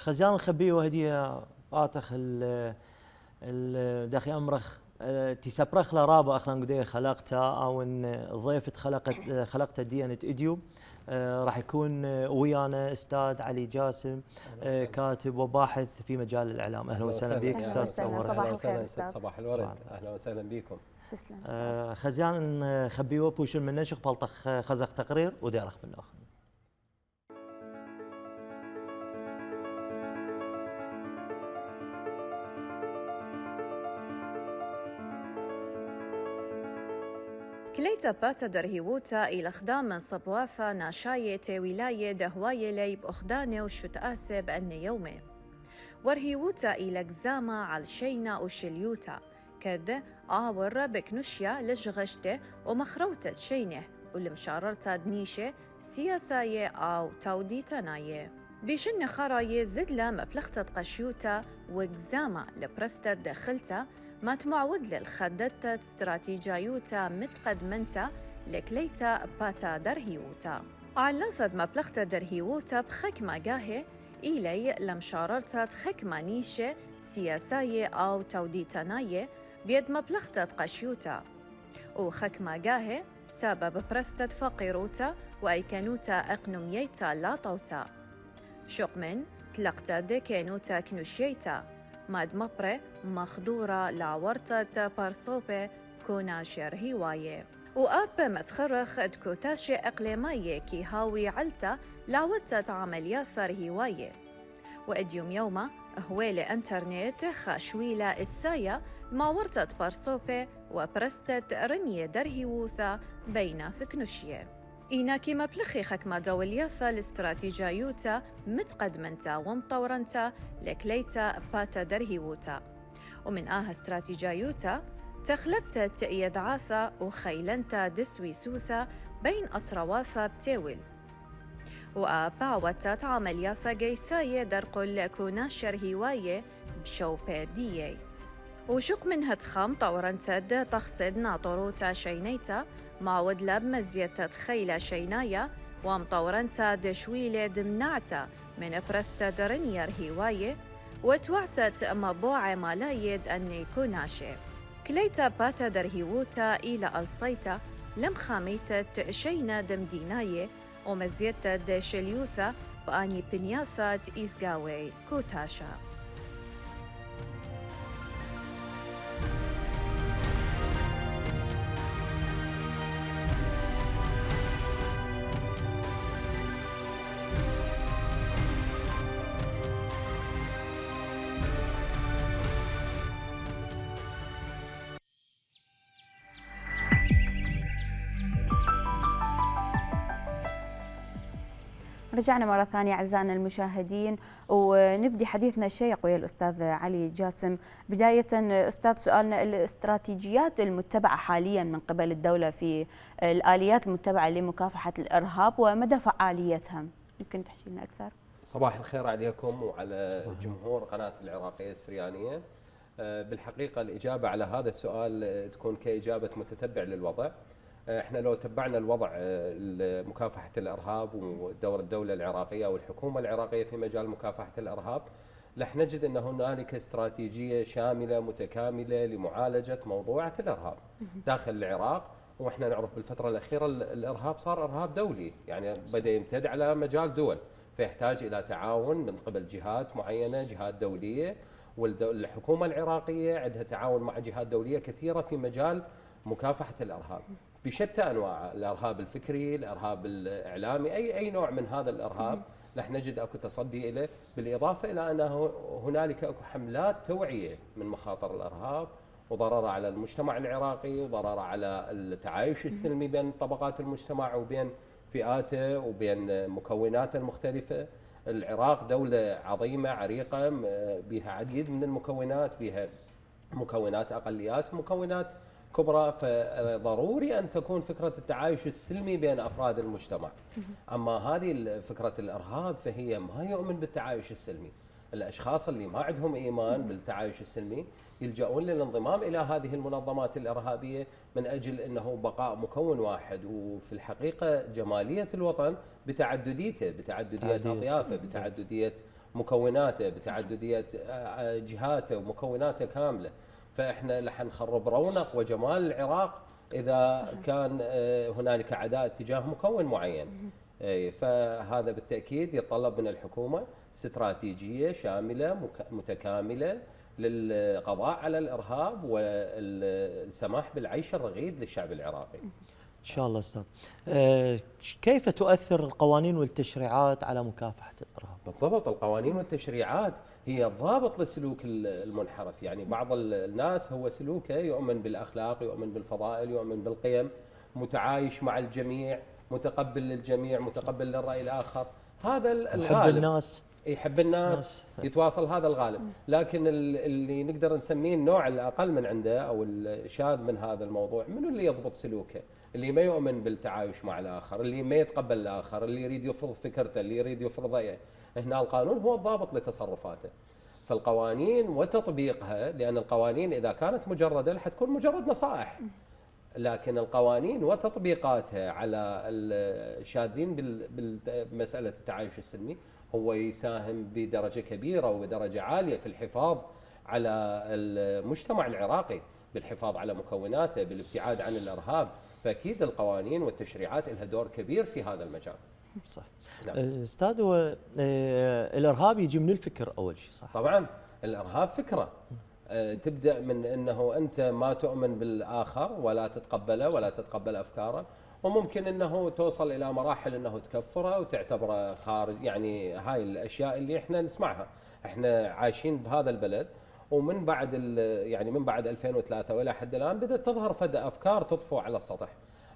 خزيان الخبيه وهديه آتخ داخي أمرخ تسبرخ لرابع أخلان قديه خلقتها أو إن ضيفة خلقتها ديانة إديو. راح يكون ويانا أستاذ علي جاسم، كاتب وباحث في مجال الإعلام. أهلا وسهلا بك أستاذ. صباح الخير أستاذ. صباح الورد. أهلا وسهلا بكم. تسلم. خزيان خبيوه بوشن من نشق بلطخ خزق تقرير وديرخ بالآخر. كليتا باتا درهيوتا إلى خدام من صبواثا ناشاية ولاية دهواية لي بأخدانة وشتآسة بأن يومي ورهيوتا إلى جزامة على شينا وشليوتا كد آور بكنوشيا لجغشته ومخروتة شينه والمشاررتا دنيشة سياساية أو تاوديتاناية بيشن خراية زدلا مبلغتة قشيوتا وجزامة لبرستة دخلتا ما تمعود للخدتة استراتيجيوتا متقدمنتا لكليتا باتا درهيوتا علّثت مبلغتا درهيوتا بخكمة جاهي إلي لمشاررتا خكمة نيشة سياساية أو توديتاناية بيد مبلغتا قشيوتا وخكمة جاهي سبب برستة فقيروتا وأيكانوتا أقنميتا لا طوتا شقمن تلقتا ديكينوتا كنوشيتا ماد مبرة مخدورة لعورتة بارصوبة كوناشر هواية وأب متخرخ دكوتاشي إقليمية كي هاوي علتا لعوتة عمليات هواية وأديوم يوما هويلة انترنت خاشويلة السايا ما ورتة بارصوبة وبرستة رنية درهيوثا بين ثكنوشية إينا كيما بلخي خكما دولياثا الاستراتيجيوتا متقدمنتا ومطورنتا لكليتا باتا درهيوتا ومن استراتيجيوتا تخلبتا يدعاثا وخيلنتا دسويسوثا بين أطرواثا بتاول وآباوتا عملياثا جيساية درقل كوناشر هواية بشوبيديي وشق منها تخام طورنتا تخصد ناطروتا شينيتا مع ودلب مزيتا تخيلة شينايا ومطورنتا دشويلة دمنعتا من برستا درنير هواية وتوعتت مبوعة مالايد أن يكوناشي كليتا باتا درهيوتا إلى الصيتا لم خاميتت شينا دمديناية ومزيتا دشليوثا بأني بنياثات إيثقاوي كوتاشا رجعنا مرة ثانية أعزائنا المشاهدين ونبدي حديثنا الشيق ويا الأستاذ علي جاسم. بداية أستاذ سؤالنا الاستراتيجيات المتبعة حاليا من قبل الدولة في الآليات المتبعة لمكافحة الإرهاب ومدى فعاليتها، يمكن تحكي لنا أكثر؟ صباح الخير عليكم وعلى جمهور قناة العراقية السريانية. بالحقيقة الإجابة على هذا السؤال تكون كإجابة متتبع للوضع. احنا لو تبعنا الوضع مكافحة الإرهاب ودور الدولة العراقية أو الحكومة العراقية في مجال مكافحة الإرهاب رح نجد أن هنالك استراتيجية شاملة متكاملة لمعالجة موضوعة الإرهاب داخل العراق. واحنا نعرف بالفترة الأخيرة الإرهاب صار إرهاب دولي، يعني بدأ يمتد على مجال دول، فيحتاج إلى تعاون من قبل جهات معينة، جهات دولية، والحكومة العراقية عندها تعاون مع جهات دولية كثيرة في مجال مكافحة الإرهاب بشتى أنواع، الإرهاب الفكري، الإرهاب الإعلامي، أي نوع من هذا الإرهاب رح نجد أكو تصدي إليه، بالإضافة إلى أن هنالك أكو حملات توعية من مخاطر الإرهاب وضرره على المجتمع العراقي وضرره على التعايش السلمي بين طبقات المجتمع وبين فئاته وبين مكوناته المختلفة. العراق دولة عظيمة عريقة بها عديد من المكونات، بها مكونات أقليات ومكونات كبرى، فضروري أن تكون فكرة التعايش السلمي بين أفراد المجتمع. أما هذه فكرة الإرهاب فهي ما يؤمن بالتعايش السلمي. الأشخاص اللي ما عندهم إيمان بالتعايش السلمي يلجؤون للانضمام إلى هذه المنظمات الإرهابية من أجل أنه بقاء مكون واحد. وفي الحقيقة جمالية الوطن بتعدديته، بتعددية أطيافه، بتعددية مكوناته بتعدديه جهاته ومكوناته كامله. فاحنا رح نخرب رونق وجمال العراق اذا كان هنالك عداء تجاه مكون معين. فهذا بالتاكيد يتطلب من الحكومه استراتيجيه شامله متكامله للقضاء على الارهاب والسماح بالعيش الرغيد للشعب العراقي. ان شاء الله استاذ. كيف تؤثر القوانين والتشريعات على مكافحه الارهاب؟ بالضبط، القوانين والتشريعات هي ضابط للسلوك المنحرف. يعني بعض الناس هو سلوكه يؤمن بالاخلاق، يؤمن بالفضائل، يؤمن بالقيم، متعايش مع الجميع، متقبل للجميع، متقبل للراي الاخر. هذا الغالب. يحب الناس يتواصل، هذا الغالب. لكن اللي نقدر نسميه النوع الاقل من عنده او الشاذ من هذا الموضوع، منو اللي يضبط سلوكه؟ اللي ما يؤمن بالتعايش مع الاخر، اللي ما يتقبل الاخر، اللي يريد يفرض فكرته، اللي يريد يفرض رأيه. هنا القانون هو الضابط لتصرفاته. فالقوانين وتطبيقها، لان القوانين اذا كانت مجرده حتكون مجرد نصائح، لكن القوانين وتطبيقاتها على الشاذين بمساله التعايش السلمي هو يساهم بدرجه كبيره وبدرجه عاليه في الحفاظ على المجتمع العراقي، بالحفاظ على مكوناته، بالابتعاد عن الارهاب. فاكيد القوانين والتشريعات لها دور كبير في هذا المجال. صح. نعم. استاذ، الارهاب يجي من الفكر اول شيء، صح؟ طبعا الارهاب فكره تبدا من انه انت ما تؤمن بالاخر ولا تتقبله ولا تتقبل افكاره، وممكن انه توصل الى مراحل انه تكفره وتعتبره خارج. يعني هاي الاشياء اللي احنا نسمعها، احنا عايشين بهذا البلد، ومن بعد يعني من بعد 2003 والى حد الان بدات تظهر فجأة افكار تطفو على السطح،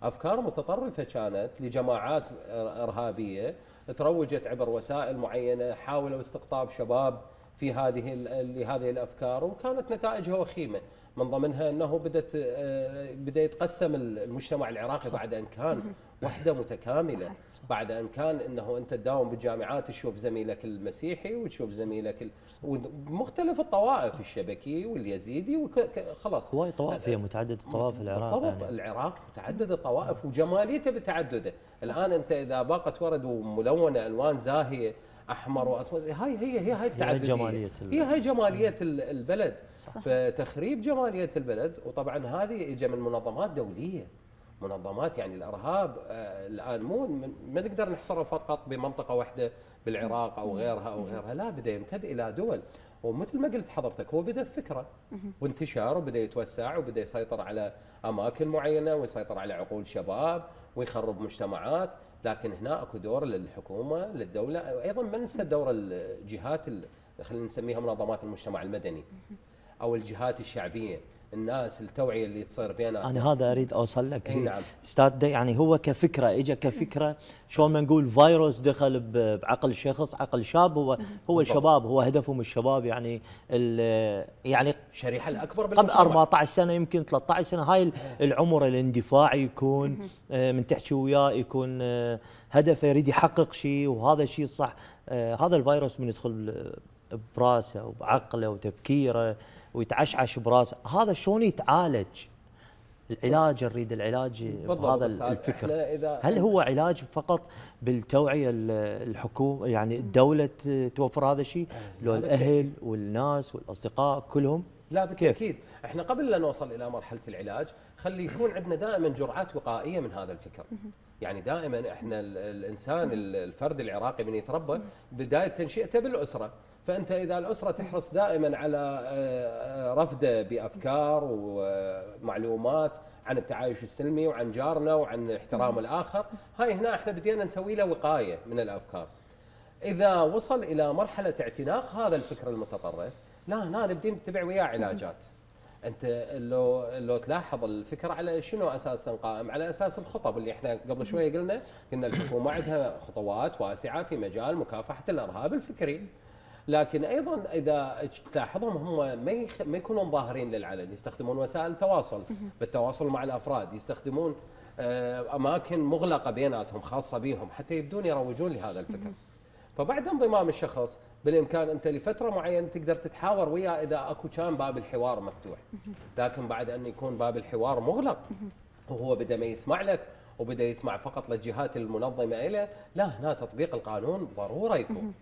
افكار متطرفه كانت لجماعات ارهابيه تروجت عبر وسائل معينه، حاولوا استقطاب شباب في لهذه الافكار، وكانت نتائجها وخيمه. من ضمنها انه بدا يتقسم المجتمع العراقي بعد ان كان وحده متكامله، بعد ان كان انه انت تداوم بالجامعات تشوف زميلك المسيحي وتشوف زميلك مختلف الطوائف، الشبكي واليزيدي خلاص. هواي طوائف، هي متعدده الطوائف العراق. بالضبط، يعني العراق متعدد الطوائف وجماليته بتعدده. الان انت اذا باقت ورد وملونه الوان زاهيه احمر واسود، هي التعدديه، هي جماليه البلد. صح. فتخريب جماليه البلد، وطبعا هذه اجى من منظمات دوليه، منظمات. يعني الارهاب الان ما نقدر نحصره فقط بمنطقه واحده بالعراق او غيرها، لا، بدا يمتد الى دول. ومثل ما قلت حضرتك، هو بدا فكره وانتشار، وبدا يتوسع، وبدا يسيطر على اماكن معينه، ويسيطر على عقول شباب، ويخرب مجتمعات. لكن هنا اكو دور للحكومه، للدوله، وايضا ما ننسى دور الجهات خلينا نسميها منظمات المجتمع المدني او الجهات الشعبيه، الناس، التوعيه اللي تصير بيناتهم. انا هذا اريد اوصل لك. نعم استاذ، يعني هو كفكره اجى كفكره، شلون ما نقول فيروس دخل بعقل شخص، عقل شاب. هو الشباب، هو هدفهم الشباب. يعني الشريحه الاكبر قبل 14 سنه يمكن 13 سنه، هاي العمر الاندفاعي يكون من تحكي وياه، يكون هدفه يريد يحقق شيء، وهذا الشيء صح. هذا الفيروس من يدخل براسه وبعقله وتفكيره ويتعشعش براسه، هذا شلون يتعالج؟ العلاج، نريد العلاج بهذا الفكر. هل هو علاج فقط بالتوعيه الحكومه، يعني الدوله توفر هذا الشيء، لو الاهل والناس والاصدقاء كلهم؟ لا بالتاكيد. احنا قبل لا نوصل الى مرحله العلاج، خلي يكون عندنا دائما جرعات وقائيه من هذا الفكر. يعني دائما احنا الانسان الفرد العراقي من يتربى بدايه تنشئته بالاسره، فانت اذا الاسره تحرص دائما على رفده بافكار ومعلومات عن التعايش السلمي وعن جارنا وعن احترام الاخر، هاي هنا احنا بدينا نسوي له وقايه من الافكار. اذا وصل الى مرحله اعتناق هذا الفكر المتطرف، لا هنا نبدي نتبع وياه علاجات. انت لو تلاحظ الفكره على شنو اساسا قائم؟ على اساس الخطب اللي احنا قبل شويه قلنا الحكومه عندها خطوات واسعه في مجال مكافحه الارهاب الفكري. لكن ايضا اذا تلاحظهم هم ما يكونون ظاهرين للعلن، يستخدمون وسائل التواصل بالتواصل مع الافراد، يستخدمون اماكن مغلقه بيناتهم خاصه بهم حتى يبدون يروجون لهذا الفكر. فبعد انضمام الشخص بالامكان انت لفتره معينه تقدر تتحاور وياه اذا اكو كان باب الحوار مفتوح، لكن بعد ان يكون باب الحوار مغلق وهو بدا ما يسمع لك وبدا يسمع فقط للجهات المنظمه له، لا هنا تطبيق القانون ضروره يكون.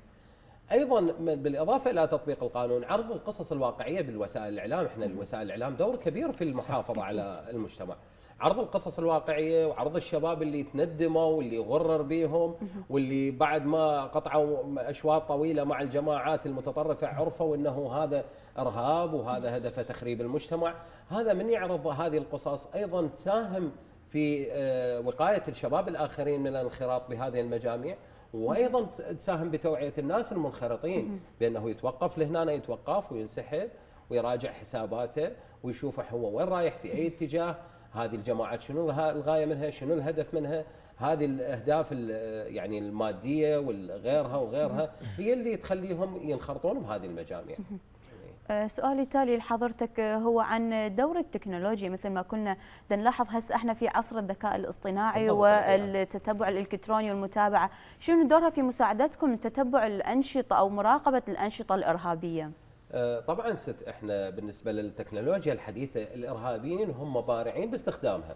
ايضا بالاضافه الى تطبيق القانون، عرض القصص الواقعيه بالوسائل الاعلام. احنا الوسائل الاعلام دور كبير في المحافظه على المجتمع. عرض القصص الواقعيه وعرض الشباب اللي تندموا واللي غرر بيهم واللي بعد ما قطعوا اشواط طويله مع الجماعات المتطرفه عرفوا انه هذا ارهاب وهذا هدفه تخريب المجتمع. هذا من يعرض هذه القصص ايضا تساهم في وقايه الشباب الاخرين من الانخراط بهذه المجاميع، وايضا تساهم بتوعيه الناس المنخرطين بانه يتوقف لهنا، يتوقف وينسحب ويراجع حساباته ويشوف هو وين رايح في اي اتجاه. هذه الجماعات شنو الغايه منها، شنو الهدف منها، هذه الاهداف يعني الماديه وغيرها وغيرها هي اللي تخليهم ينخرطون بهذه المجاميع. سؤالي التالي لحضرتك هو عن دور التكنولوجيا. مثل ما كنا نلاحظ هسه احنا في عصر الذكاء الاصطناعي والتتبع الالكتروني والمتابعه، شنو دورها في مساعدتكم لتتبع الانشطه او مراقبه الانشطه الارهابيه؟ طبعا احنا بالنسبه للتكنولوجيا الحديثه الارهابيين هم بارعين باستخدامها.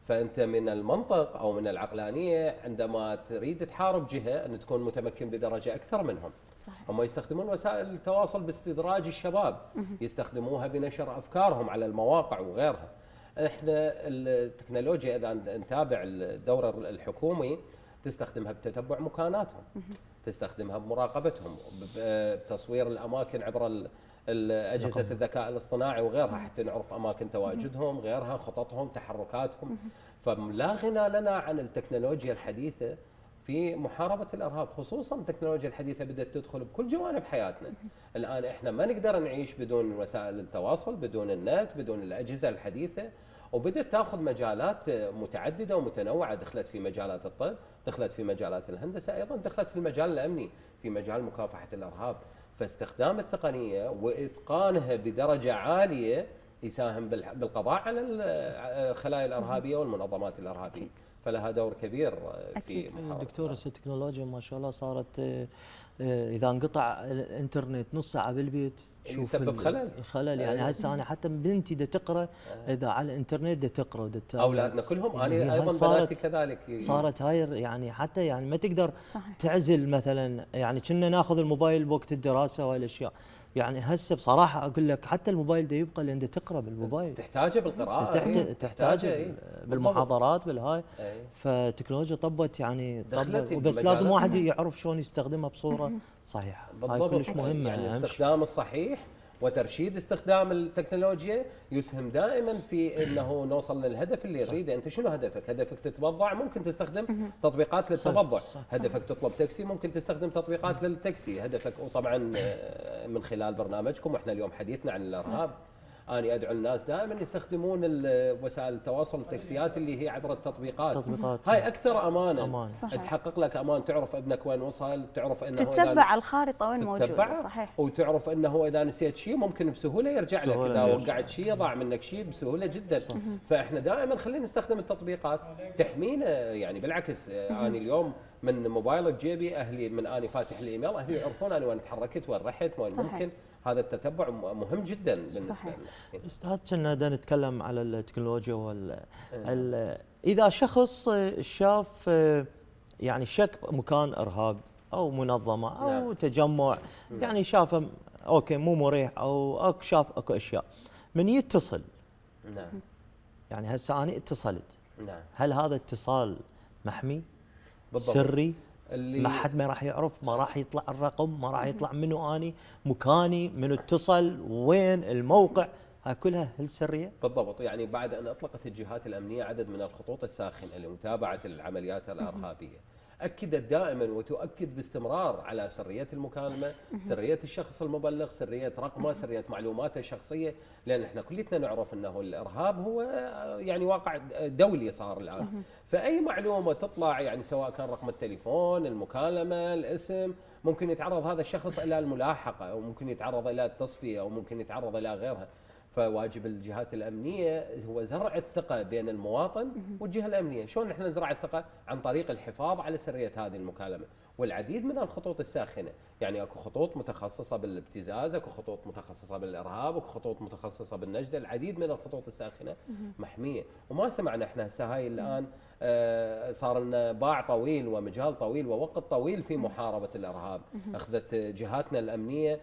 فانت من المنطق او من العقلانيه عندما تريد تحارب جهه ان تكون متمكن بدرجه اكثر منهم. صحيح. هم يستخدمون وسائل التواصل باستدراج الشباب، يستخدموها بنشر افكارهم على المواقع وغيرها. احنا التكنولوجيا اذا نتابع الدور الحكومي تستخدمها بتتبع مكاناتهم، تستخدمها بمراقبتهم، بتصوير الاماكن عبر اجهزه الذكاء الاصطناعي وغيرها حتى نعرف اماكن تواجدهم، غيرها خططهم، تحركاتهم. فلا غنى لنا عن التكنولوجيا الحديثه في محاربه الارهاب، خصوصا التكنولوجيا الحديثه بدات تدخل بكل جوانب حياتنا. الان احنا ما نقدر نعيش بدون وسائل التواصل، بدون النت، بدون الاجهزه الحديثه، وبدات تاخذ مجالات متعدده ومتنوعه. دخلت في مجالات الطب، دخلت في مجالات الهندسه، ايضا دخلت في المجال الامني، في مجال مكافحه الارهاب. فاستخدام التقنيه واتقانها بدرجه عاليه يساهم بالقضاء على الخلايا الارهابيه والمنظمات الارهابيه. فلها دور كبير في محاربة. دكتور التكنولوجيا ما شاء الله صارت اذا انقطع الانترنت نص ساعه بالبيت يسبب خلل. يعني هسه انا حتى بنتي دا تقرا اذا على الانترنت دا تقرا اولادنا كلهم، انا ايضا بناتي كذلك. صارت هاي يعني حتى يعني ما تقدر تعزل مثلا، يعني كنا ناخذ الموبايل بوقت الدراسه والاشياء. يعني هسه بصراحه اقول لك حتى الموبايل ده يبقى لان تقرا بالموبايل، تحتاجه بالقراءه، تحتاجه بالمحاضرات بالهاي. فالتكنولوجيا طبت يعني بس لازم واحد يعرف شلون يستخدمها بصوره صحيحه. هاي كلش مهمه. يعني الاستخدام الصحيح وترشيد استخدام التكنولوجيا يسهم دائما في انه نوصل للهدف اللي نريده. انت شنو هدفك؟ هدفك تتبضع، ممكن تستخدم تطبيقات للتبضع. هدفك تطلب تاكسي، ممكن تستخدم تطبيقات للتاكسي. هدفك، وطبعا من خلال برنامجكم واحنا اليوم حديثنا عن الارهاب، أنا أدعو الناس دائما يستخدمون وسائل التواصل التاكسيات اللي هي عبر التطبيقات. هاي أكثر أمانة. تحقق لك أمان، تعرف ابنك وين وصل، تعرف أنه تتبع الخارطة وين موجودة. صحيح. وتعرف أنه إذا نسيت شيء ممكن بسهولة يرجع لك، إذا وقعت شيء ضاع منك شيء بسهولة جدا. فإحنا دائما خلينا نستخدم التطبيقات تحمينا. يعني بالعكس أنا اليوم من موبايل بجيبي أهلي، من أنا فاتح الإيميل أهلي يعرفون أنا وين تحركت، وين رحت، وين ممكن. هذا التتبع مهم جدا بالنسبه لنا. استاذ كنا نتكلم على التكنولوجيا اذا شخص شاف يعني شك مكان ارهاب او منظمه او تجمع، يعني شافه اوكي مو مريح او شاف اكو اشياء، من يتصل. يعني هسه انا اتصلت، هل هذا اتصال محمي؟ بالضبط. سري؟ ما حد ما راح يعرف، ما راح يطلع الرقم، ما راح يطلع منو اني، مكاني، منو اتصل، وين الموقع، هاي كلها هل سريه؟ بالضبط. يعني بعد ان اطلقت الجهات الامنيه عدد من الخطوط الساخنه لمتابعه العمليات الارهابيه، اكدت دائما وتؤكد باستمرار على سريه المكالمه، سريه الشخص المبلغ، سريه رقمه، سريه معلوماته الشخصيه، لان احنا كلنا نعرف انه الارهاب هو يعني واقع دولي صار الان. فاي معلومه تطلع، يعني سواء كان رقم التليفون، المكالمه، الاسم، ممكن يتعرض هذا الشخص الى الملاحقه، او ممكن يتعرض الى التصفيه، او ممكن يتعرض الى غيرها. فواجب الجهات الامنيه هو زرع الثقه بين المواطن والجهه الامنيه. شلون احنا نزرع الثقه؟ عن طريق الحفاظ على سريه هذه المكالمه، والعديد من الخطوط الساخنه، يعني اكو خطوط متخصصه بالابتزاز، اكو خطوط متخصصه بالارهاب، اكو خطوط متخصصه بالنجده، العديد من الخطوط الساخنه محميه، وما سمعنا احنا هسه هاي الان صار لنا باع طويل ومجال طويل ووقت طويل في محاربه الارهاب، اخذت جهاتنا الامنيه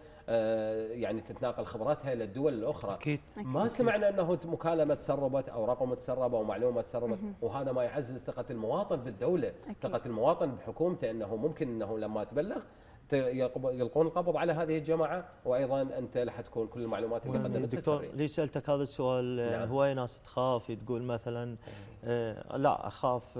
يعني تتناقل خبراتها الى الدول الاخرى. اكيد ما سمعنا انه مكالمه تسربت او رقم تسرب او معلومه تسربت، وهذا ما يعزز ثقه المواطن بالدوله، ثقه المواطن بحكومته، انه ممكن انه لما تبلغ يلقون القبض على هذه الجماعه، وايضا انت راح تكون كل المعلومات اللي قدمتها دكتور سريه. ليش سالتك هذا السؤال؟ نعم. هواي ناس تخاف تقول مثلا لا اخاف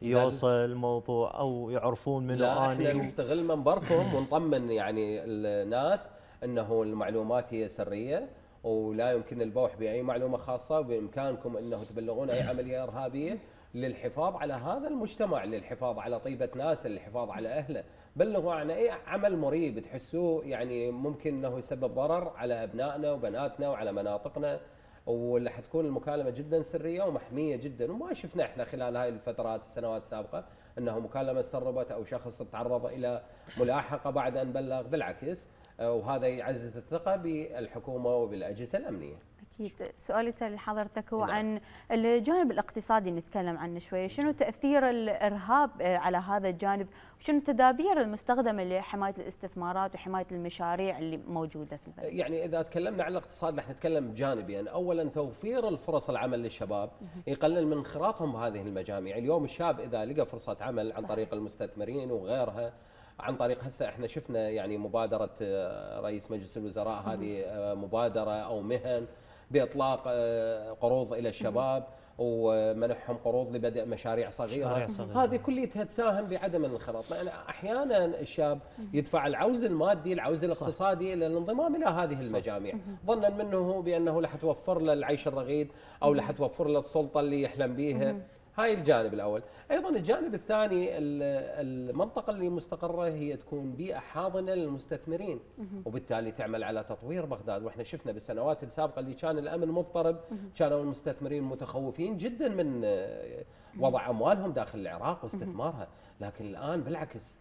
يوصل الموضوع او يعرفون منو لا احنا اني. نستغل منبركم ونطمن يعني الناس انه المعلومات هي سريه ولا يمكن البوح باي معلومه خاصه، وبامكانكم انه تبلغون اي عمليه ارهابيه للحفاظ على هذا المجتمع، للحفاظ على طيبه ناس، للحفاظ على اهله، بلغوا عن اي عمل مريب تحسوه يعني ممكن انه يسبب ضرر على ابنائنا وبناتنا وعلى مناطقنا، واللي حتكون المكالمه جدا سريه ومحميه جدا، وما شفنا احنا خلال هاي الفترات السنوات السابقه انه مكالمه سربت او شخص تعرض الى ملاحقه بعد ان بلغ، بالعكس وهذا يعزز الثقه بالحكومه وبالاجهزه الامنيه. أكيد. سؤالي لحضرتك هو نعم. عن الجانب الاقتصادي، نتكلم عنه شوية، شنو تأثير الإرهاب على هذا الجانب، وشنو التدابير المستخدمة لحماية الاستثمارات وحماية المشاريع اللي موجودة في البلد؟ يعني إذا تكلمنا عن الاقتصاد رح نتكلم جانبيا، يعني أولا توفير الفرص العمل للشباب يقلل من انخراطهم بهذه المجاميع، اليوم الشاب إذا لقى فرصة عمل عن طريق المستثمرين وغيرها، عن طريق هسه احنا شفنا يعني مبادرة رئيس مجلس الوزراء، هذه مبادرة أو مهن بإطلاق قروض إلى الشباب ومنحهم قروض لبدء مشاريع صغيرة. هذه كلها تساهم بعدم الانخراط، لأن أحيانا الشاب يدفع العوز المادي العوز الاقتصادي إلى الانضمام إلى هذه المجاميع، ظنا منه بأنه رح توفر له العيش الرغيد أو رح توفر له السلطة اللي يحلم بيها. هاي الجانب الأول. أيضا الجانب الثاني، المنطقة اللي مستقرة هي تكون بيئة حاضنة للمستثمرين، وبالتالي تعمل على تطوير بغداد، وإحنا شفنا بالسنوات السابقة اللي كان الأمن مضطرب كانوا المستثمرين متخوفين جدا من وضع أموالهم داخل العراق واستثمارها، لكن الآن بالعكس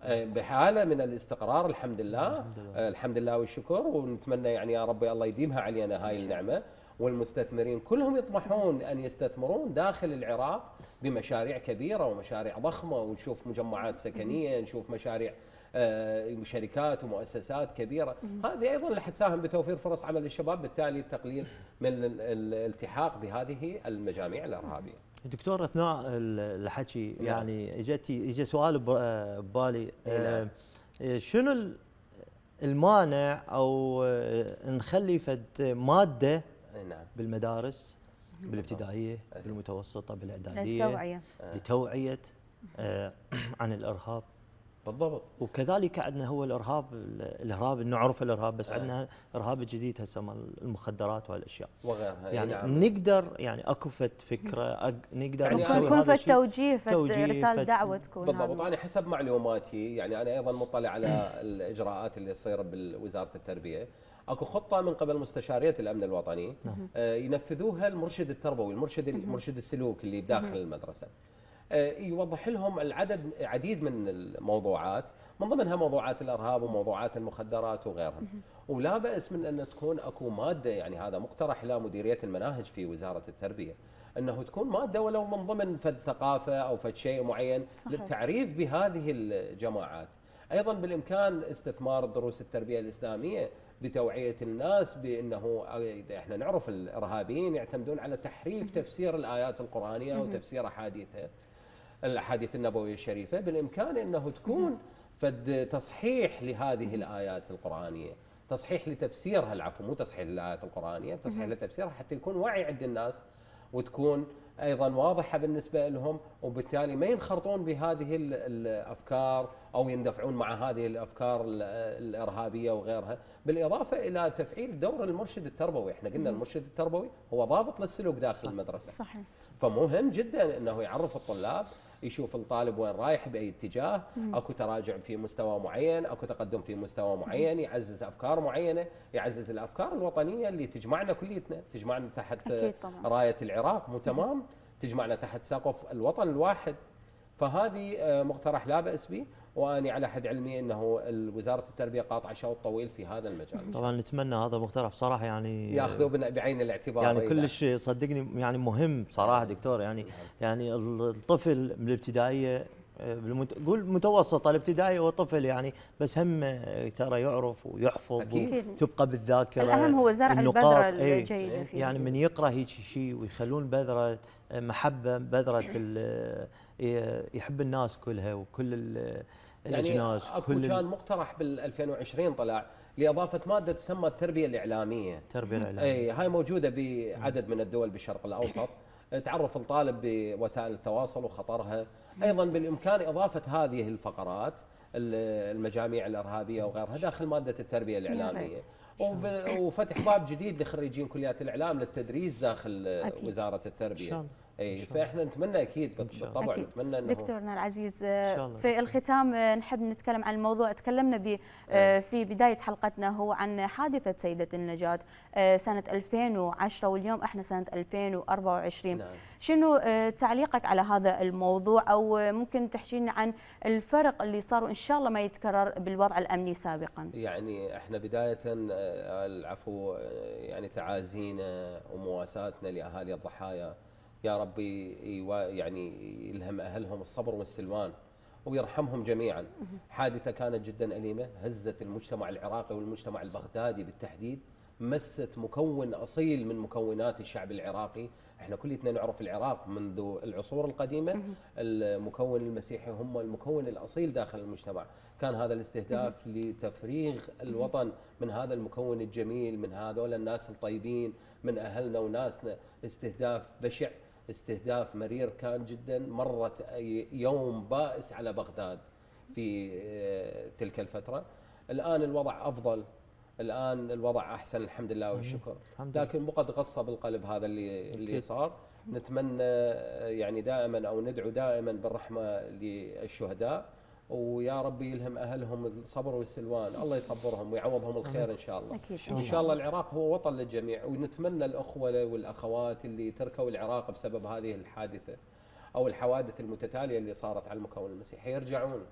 بحالة من الاستقرار الحمد لله. الحمد لله والشكر، ونتمنى يعني يا رب الله يديمها علينا هاي النعمة، والمستثمرين كلهم يطمحون أن يستثمرون داخل العراق بمشاريع كبيرة ومشاريع ضخمة، ونشوف مجمعات سكنية، نشوف مشاريع شركات ومؤسسات كبيرة. هذه أيضا اللي حتساهم بتوفير فرص عمل للشباب، بالتالي التقليل من الالتحاق بهذه المجاميع الإرهابية. دكتور اثناء الحكي يعني اجى سؤال ببالي، شنو المانع او نخلي فد ماده بالمدارس بالابتدائيه بالمتوسطه بالاعداديه لتوعيه عن الارهاب؟ بالضبط. وكذلك عندنا هو الارهاب نعرف الارهاب، بس عندنا ارهاب جديد هسه مال المخدرات وهالاشياء وغيرها، يعني نقدر يعني اكو فكره نقدر يعني يكون في توجيه رساله دعوه تكون. بالضبط. انا حسب معلوماتي يعني انا ايضا مطلع على الاجراءات اللي تصير بوزاره التربيه، اكو خطه من قبل مستشاريه الامن الوطني ينفذوها المرشد التربوي، المرشد السلوك اللي بداخل المدرسه، يوضح لهم عديد من الموضوعات، من ضمنها موضوعات الارهاب وموضوعات المخدرات وغيرها. ولا بأس من ان تكون اكو ماده، يعني هذا مقترح الى مديريه المناهج في وزاره التربيه، انه تكون ماده ولو من ضمن فد ثقافه او فد شيء معين للتعريف بهذه الجماعات. ايضا بالامكان استثمار دروس التربيه الاسلاميه بتوعيه الناس بانه احنا نعرف الارهابيين يعتمدون على تحريف تفسير الايات القرانيه وتفسير الاحاديث النبويه الشريفه، بالامكان انه تكون فد تصحيح لهذه الايات القرانيه، تصحيح لتفسيرها، العفو مو تصحيح للايات القرانيه، تصحيح لتفسيرها حتى يكون وعي عند الناس وتكون ايضا واضحه بالنسبه لهم، وبالتالي ما ينخرطون بهذه الافكار او يندفعون مع هذه الافكار الارهابيه وغيرها. بالاضافه الى تفعيل دور المرشد التربوي، احنا قلنا المرشد التربوي هو ضابط للسلوك داخل المدرسه. صحيح. فمهم جدا انه يعرف الطلاب، يشوف الطالب وين رايح باي اتجاه، اكو تراجع في مستوى معين، اكو تقدم في مستوى معين، يعزز افكار معينه، يعزز الافكار الوطنيه اللي تجمعنا كليتنا، تجمعنا تحت رايه العراق، مو تمام؟ تجمعنا تحت سقف الوطن الواحد. فهذه مقترح لا بأس به، وأنا على حد علمي أنه وزارة التربية قاطعة شوط طويل في هذا المجال. طبعا نتمنى هذا مقترح بصراحه يعني ياخذوا بعين الاعتبار يعني كلش صدقني يعني مهم بصراحه دكتور. يعني الطفل من الابتدائيه قول متوسطه الابتدائي هو طفل يعني، بس هم ترى يعرف ويحفظ وتبقى بالذاكره. الاهم هو زرع البذره الجيده فيه. يعني من يقرا هيك شيء ويخلون بذره محبه، بذره يحب الناس كلها وكل الاجناس. يعني اكو كان مقترح بال 2020 طلع لاضافه ماده تسمى التربيه الاعلاميه. التربيه الاعلاميه اي هاي موجوده بعدد من الدول بالشرق الاوسط، تعرف الطالب بوسائل التواصل وخطرها. ايضا بالامكان اضافه هذه الفقرات المجاميع الارهابيه وغيرها داخل ماده التربيه الاعلاميه، وفتح باب جديد لخريجين كليات الاعلام للتدريس داخل وزاره التربيه. اي فاحنا نتمنى اكيد بالطبع نتمنى انه دكتورنا العزيز في الختام نحب نتكلم عن الموضوع تكلمنا في بدايه حلقتنا هو عن حادثه سيده النجاة سنه 2010 واليوم احنا سنه 2024. نعم. شنو تعليقك على هذا الموضوع، او ممكن تحكي لنا عن الفرق اللي صار وان شاء الله ما يتكرر بالوضع الامني سابقا؟ يعني احنا بدايه العفو يعني تعازينا ومواساتنا لاهالي الضحايا، يا ربي يعني يلهم أهلهم الصبر والسلوان ويرحمهم جميعا. حادثة كانت جدا أليمة، هزت المجتمع العراقي والمجتمع البغدادي بالتحديد، مست مكون أصيل من مكونات الشعب العراقي. احنا كلنا نعرف العراق منذ العصور القديمة المكون المسيحي هم المكون الأصيل داخل المجتمع. كان هذا الاستهداف لتفريغ الوطن من هذا المكون الجميل، من هذول الناس الطيبين، من أهلنا وناسنا. استهداف بشع، استهداف مرير كان جدا. مرت يوم بائس على بغداد في تلك الفترة. الآن الوضع أفضل، الآن الوضع أحسن الحمد لله والشكر، لكن بقد غصة بالقلب هذا اللي صار. نتمنى يعني دائما أو ندعو دائما بالرحمة للشهداء، ويا ربي يلهم أهلهم الصبر والسلوان، الله يصبرهم ويعوضهم الخير إن شاء الله. أكيد. إن شاء الله العراق هو وطن للجميع، ونتمنى الأخوة والأخوات اللي تركوا العراق بسبب هذه الحادثة أو الحوادث المتتالية اللي صارت على المكون المسيحي يرجعون.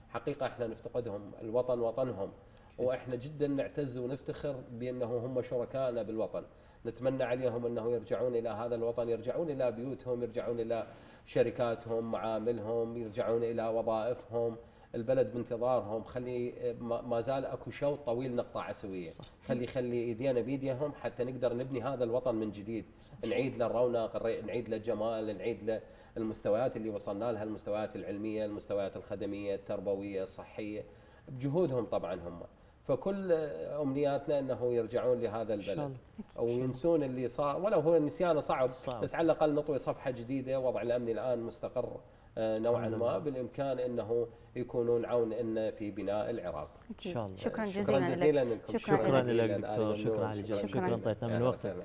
حقيقة احنا نفتقدهم، الوطن وطنهم، واحنا جدا نعتز ونفتخر بأنه هم شركائنا بالوطن. نتمنى عليهم أنه يرجعون إلى هذا الوطن، يرجعون إلى بيوتهم، يرجعون إلى شركاتهم، معاملهم، يرجعون إلى وظائفهم. البلد بانتظارهم. خلي ما زال اكو شوط طويل نقطعه سويه. خلي ايدينا بيديهم حتى نقدر نبني هذا الوطن من جديد. نعيد له الرونق، نعيد له الجمال، نعيد له المستويات اللي وصلنا لها، المستويات العلميه، المستويات الخدميه، التربويه، الصحيه، بجهودهم طبعا هم. فكل امنياتنا انه يرجعون لهذا البلد وينسون اللي صار، ولو هو نسيانه صعب، بس على الاقل نطوي صفحه جديده. وضع الامن الان مستقر نوعا ما، بالامكان انه يكونون عون لنا في بناء العراق. ان شاء الله. شكرا جزيلا لك. شكرا لك دكتور، شكرا على الجواب، شكرا طيتنا من وقتك.